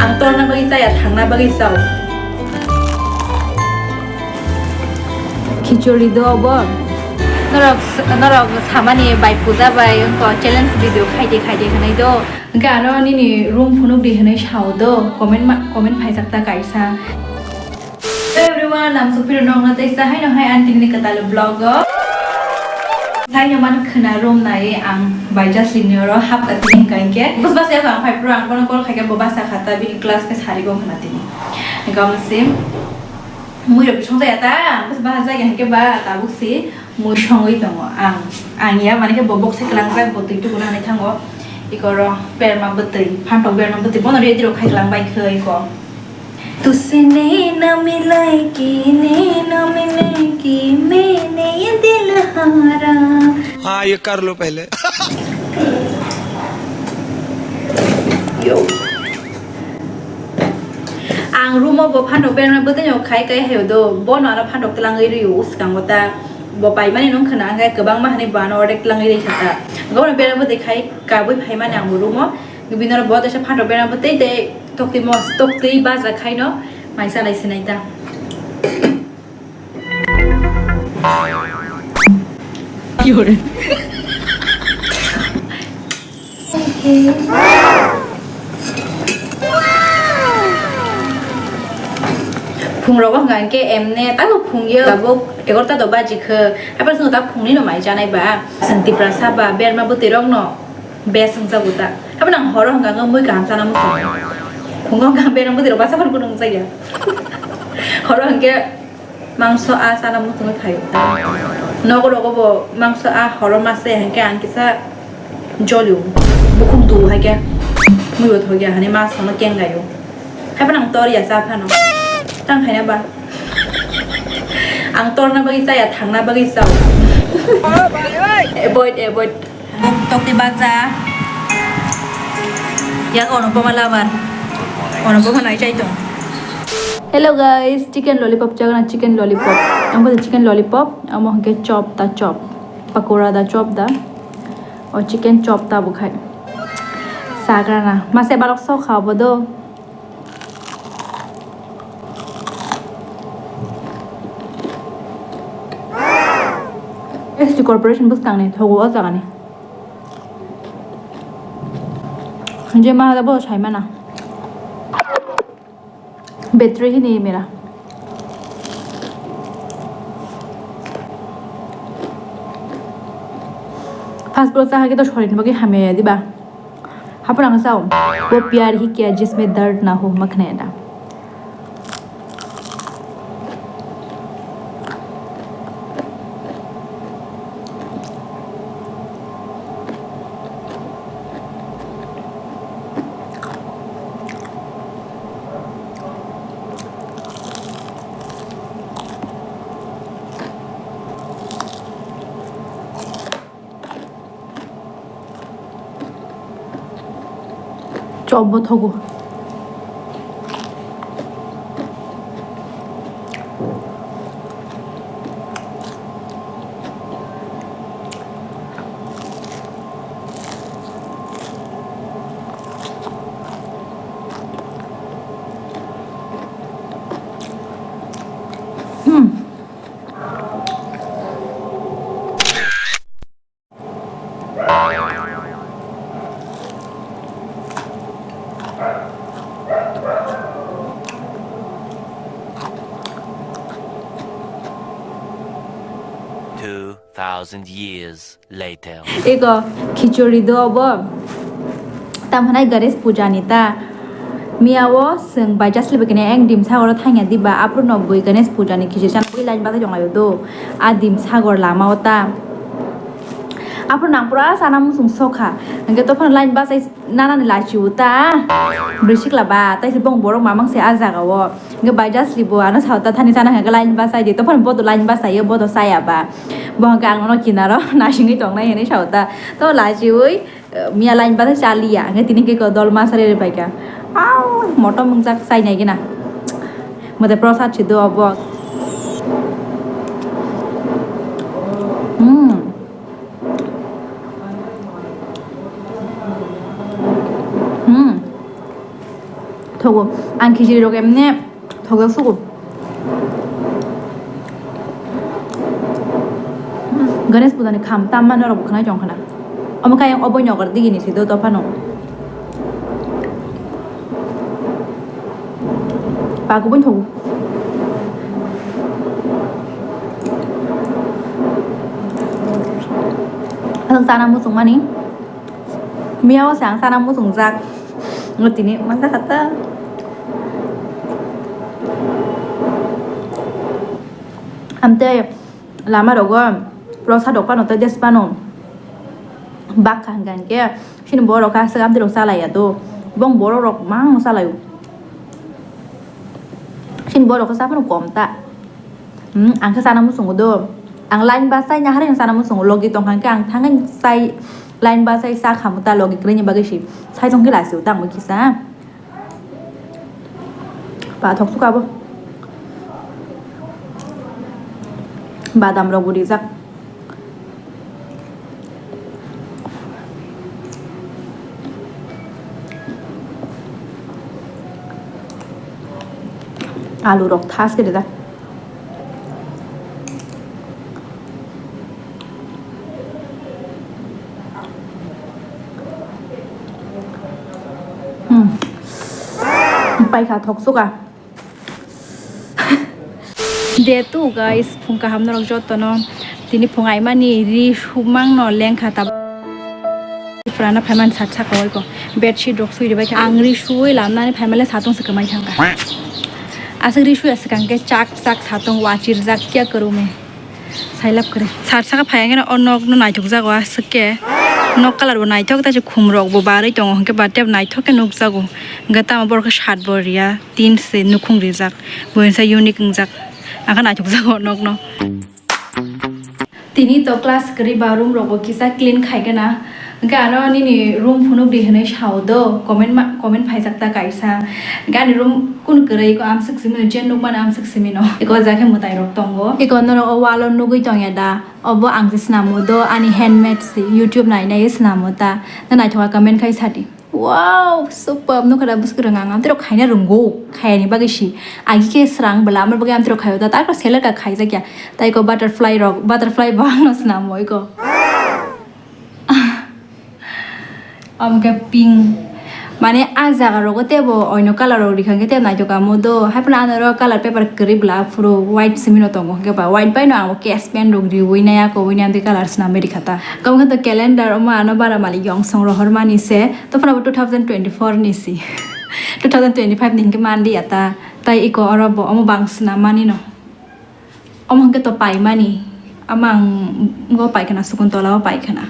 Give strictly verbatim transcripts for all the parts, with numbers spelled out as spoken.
Ang torna bagwi chaya, thangna bagwi chao. Khichuri do obo. Norok, norok samani bai puja bai wngkha challenge video khaidi khaidi hwnwi do. Hwnkhe ano nini room phunuk di hwnwi sao do. Comment ma, comment phaijak ta kaisa. Hello everyone, ang Sophie Rwnokno tei sa haino hai ang tini kwtal vlog o. Saino man khwna room nai ang bai Jasli ni oro hap ka tini hwnkha hinkhe. Bus bus ya ang phai pro ang bono call khaikhe bo basa khata bini class khe sari go khwna tini. Gam sim. Mui rok song ya ta, bus basa ya hinkhe ba tabuk si mui songwi tongo ang. Ang ya mani khe bo bok se klangjak bo twi tuku nani thango. Ikoro berma bwtwi, phantok berma bwtwi bono ready rok khai klang bai khoi ko. तुझसे नैना मिलाए कि नैना मिलाए कि मैंने ये दिल हारा। हाँ, ये कर लो पहले। Yo. Ang room o bo phantok berma bwtwi no khai kai hayo do, bono ano phantok twlangwi rw swkango ta, bo paimani nung khwna ang kwbangma hani bo ano order twlangwi rw kha ta, bono berma bwtwi khai kabwi phaimani ang bo room o. Bini oro bo teisa phantok berma bwtwi tei toktwi mos, toktwi baja khaino mai chalai sinai ta. Phungrok wngkha hwnkhe emne tabo phungyo, tabuk egarota do baji kho, haphar chwng ta phungni no mai chanai ba, chwng Tiprasa ba berma bwtwi rok no. Bes wngjago ta. Abo nang horo hwnkha khe mui kaham chana muchung. Phungo hwnkha berang bwtwi rok basa phano kunung wngjakya. Horo hwnkhe mangso a chana muchungwi phaio. Nogo rogo bo mangso a horo mase hwnkhe ang kisa jolio. Bukhuk du haikhe mui bo thokya hani mangso no kengaio. Haiphano ang torya cha phano. Tang khaina ba. Ang torna bagwi chaya, thangna bagwi chao. Avoid, avoid. Tokti baja. Yak Anupama lover. Anupama nai chai tong. Hello guys, chicken lollipop chagana, chicken lollipop. Ang chicken lollipop, amo hwnkhe chop ta chop. Pakora da chop da. O chicken chop ta bukhai. Sagrana. Mase balok sok kha bodo. S T Corporation bwskangni thogo o jagani. Je ma bo saimana. Battery hini mera. First bro, sa hake to shorin bagi hamya diba. Hapo nang sao, wo pyar hi kiya jisme dard na ho, makhna da. Chop bo thogo. Hmm. Two thousand years later. Ego khichuri do obo. Tam hwnai Ganesh puja ni ta. Miya o chwng bai Jasli bai kene eng dim sagoro thangya diba, aphuru no bui Ganesh puja ni khichuri chana bui line bathai tonglaio do. A dim sagor lama o ta. Aphuru nang pura chana muchung sokha. Hwnkhe to phano line bachai nana ni lachi o ta. Bwrwi sikla ba, tai se bong borok mamang se a jaga o. Hwnkhe bai Jasli bo ano sao ta thani chana hwnkhe line bachai di. To phano bodo line bachai o, bodo chaya ba. Bo hwnkhe ang no kinaro nasingwi tongnai hinwi sao ta. To lachiwi. Miya line bata chaliya, hwnkhe tini khe dol masa rere paikha. Au, motom wngjak chainai gina. Mode prosad se do obo. Hmm. Hmm. Thogo, ang khichiri rok emne thokjak sugo. Ganesh puja ni kham tam ma norok bo khwnai tong khna. Omo khe ayang obo nogar digi ni se do dophano. Pa kubun thogo. Ang sana muchung mani. Miya o se ang sana muchung jak. Ngo tini masa kata. Amte lama rogo prosa dok pano te des pano. Bak khan khan ke sini borok ka se amte rok salai ya do. Bong borok rok mang salai. Sini borok ka sa pano kom ta. Hmm, ang khe sana muchungo do. Ang line bus sai nahari ang sana muchungo logi tong khan khe ang thangai sai line bus sai sa khamu ta logi kwrwini bagwi si. Sai tong khe lasi ta ang kisa. Pathok suka bo. Badam rok bo rijak. Alu rok thas khe rijak. Hmm. Paikha thok suka. Day two guys, phung kaham norok jotono. Tini phung aimani ri sumang no lengkha ta. Purana phaiman sat saka oiko. Bedsheet rok sui ribai kha. Ang ri sui lamnani phaimale satung se kwmai thangkha. Aswk ri sui aswk ang khe chak chak satung wachir jak kya karu me. Sailap kwrwi. Sat saka phai ang o nok no naithok jago aswk khe. Nok colour bo naithok ta se khum rok bo barwi tongo hwnkhe ba tei naithok khe nukjago. Hwnkhe tamo borok khe sat bo riya. Tin se nukhung rijak, buinsa unique wngjak, ang khe naithokjago nokno. Tini to class kwrwi ba room rok bo kisa clean khai gana, hwnkhe ano nini room phunuk di hwnwi sao do, comment ma, comment phaijak ta kaisa, hwnkhe ani room kunu kwrwi eko amswk simi no, je nukmano amswk simi no, eko o jaga khe mwtai rok tongo, eko norok o wall o nugwi tongya da, obo ang se swnamo do, ani handmade se, YouTube nai nai swnamo ta, no naithok kha comment khai sadi. Wow, super. Nukha da bwswk rwng ang, amtwirok khaina rwngo, khaiyani bagwi si. Agi khe srang bwla, amtwirok khaio da, takhe seler ka khaijakya. Tai ko butterfly rok, butterfly bo ang no swnamo iko. Amkhe pink. Mane a jaga rogo tebo oino colour rok rikha khe tebo naithok amo do. Haiphano ano oro colour paper kwrwi bwla aphuru white simi no tongo. Hwnkhe ba white bai no ang sketch pen rok riwi nai, akowi nai amtwi colour swnamwi rikha ta. Omo khe to calendar omo ano bara malik yong song rohor mani se. Tophano bo two thousand twenty-four ni si. Two thousand twenty-five ni hwnkhe manliya ta. Tai iko oro bo omo bang swnam mani no. Omo hwnkhe to paimani. Omo ang go paikhana, Sukuntola o paikhana.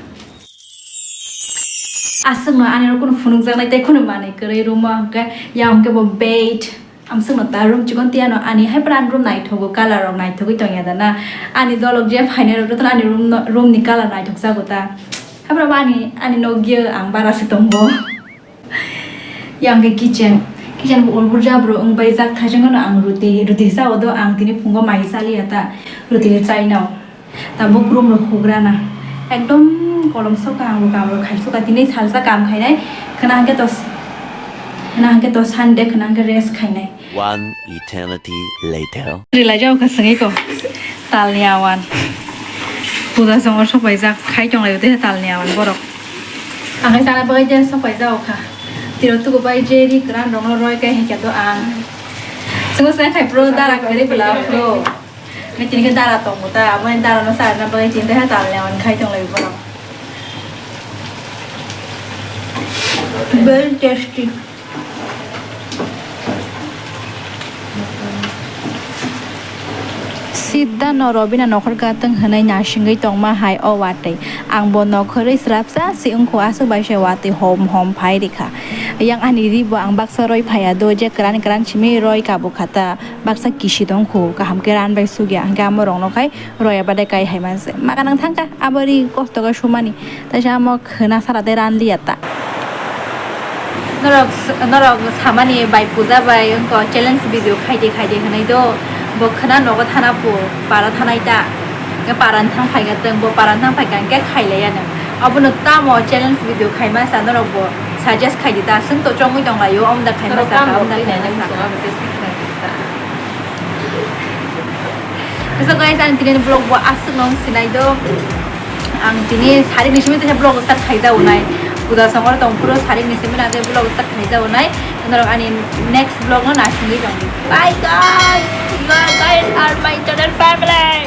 Aswkno ani oro kunu phunukjaknai tei kunu manwi kwrwi room o hwnkhe, ya hwnkhe bo bed. Amswkno ta room chikon tiyano ani hai pran room naithogo, colour rok naithogwi tongya da na. Ani dolok je phainai rok jotono ani room no, room ni colour naithokjago ta. Haphano bo ani, ani nokgyo ang bara se tongo. Yang khe kitchen, kitchen bo ulbur jabro wng bai jak thaising no ang ruti, ruti sao do ang tini phungo mai chaliya ta, ruti le chainao. Tabuk room rok hugrana. Ekdom kolom sok kaham rok, kaham rok khai sok ka. Tini salsa kaham khainai. Khwna hwnkhe to, khwna hwnkhe to Sunday, khwna hwnkhe rest khainai. One eternity later. Rila jao kha swngwi ko. Talni awan. Puja songor sok bai jak khai tong lai te talni awan borok. Ang khai sana bagwi je sok bai jao kha. Tiro tuku bai je ri kwran rok no roi kai hai kya to ang. Sungo sai khai pro dara kari bela pro. Ngai tini khe dara tongo ta, abo ni dara no sarna bagwi tini khe talni awan khai tong lai borok. Very tasty. Siddha no Robina nokhor gatwng hwnwi nasingwi tongma hai o watwi. Ang bo nokhorwi srapsa si wngkho, aswk bai se watwi hom hom phai rikha. Yang ani ri bo ang baksa roi phaiya do, je kwran kwran simi roi kabu khata. Baksa kisi tongkho, kaham khe ran bai sugya, hwnkhe amo rokno khai roya bade kai hai manse. Maka nang thangkha, abo ri kosto khe sumani. Taisa amo khwna sara tei ran liya ta. Norok, norok samani bai puja bai wngkha challenge video khaidi khaidi hwnwi do. Bo khwna nogo thana po, para thanai ta. Hwnkhe para thang phai kha tong, bo para thang phai kha hwnkhe khai laiya no. Abono tamo challenge video khai masa norok bo. Suggest khai di ta, aswk to chongwi tong laio, om da khaima saka, om da khaima saka. So guys, ang tini vlog bo aswk nung sinai do. Ang tini sarik ni simi tini vlog start khai jago nai. Puja songor tong phuru sarik ni simi nang vlog start khai jago nai. Norok ani next vlog no nasingwi tong di. Bye guys. You guys are my channel family.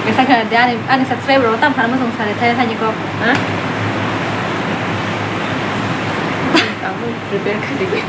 Kaisa khe de ani, ani subscriber rok tam phano mosong sare thai thani kok. Ha? Kamu prepare khaidi.